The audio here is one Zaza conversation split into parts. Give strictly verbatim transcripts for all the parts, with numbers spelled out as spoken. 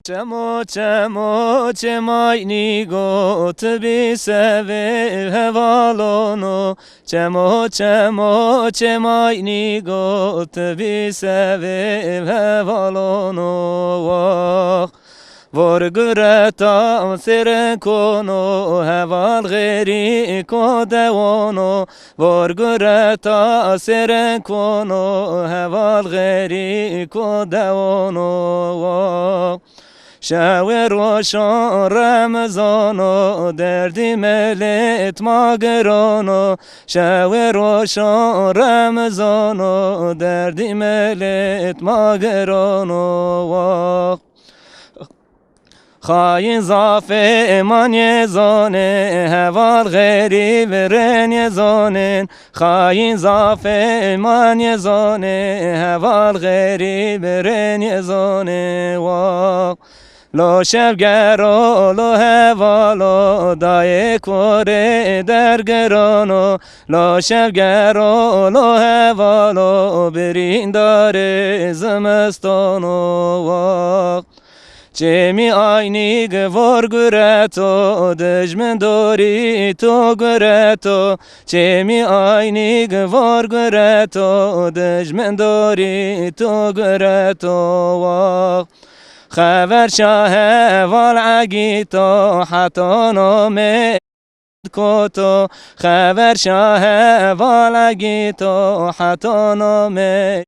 Çemo, çemo, çemaynîgo, ti bî sevê hevalono. Çemo, çemo, çemaynîgo, ti bî sevê hevalono. Wax. Vor gureta sêren kono, heval xêrî ko dewono. Vor gureta sêren kono, heval xêrî ko dewono. Wax. Şewê roşan Remezano, derdî milêt ma girono. Şewê roşan Remezano, derdî milêt ma girono. Wax. Xayîn zafê ma nêzonê, heval xêrî virê nêzonên. Xayîn zafê ma nêzonê, heval xêrî virê nêzonê. Wax. Lo şevgero, lo hevalo, dayê korê dergirono. Lo şevgero, lo hevalo, birîndarê zimistono. Wax. Çêmî aynîg vor gureto, dijmin dorî to gureto. Çêmî aynîg vor gureto, dijmin dorî to gureto. Wax. Xever şa heval egîto, heta nomê koto. Xever şa heval egîto, heta nomê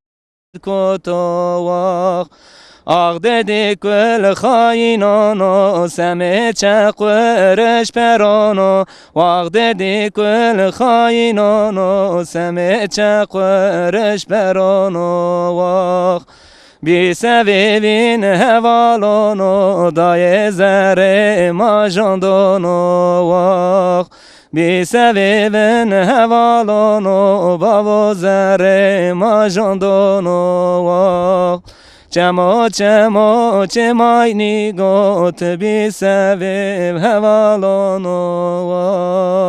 koto. Wax. Axdedî kul xayînono, semê çequriş perono. Axdedî kul xayînono, semê çequriş perono. Wax. Bî sevê vîn hevalono, dayê zerê ma jandono. Wax. Bî sevê vîn hevalono, bavo zerê ma jandono. Wax. Çemo, çemo, çemaynîgo, ti bî sevê hevalono. Wax.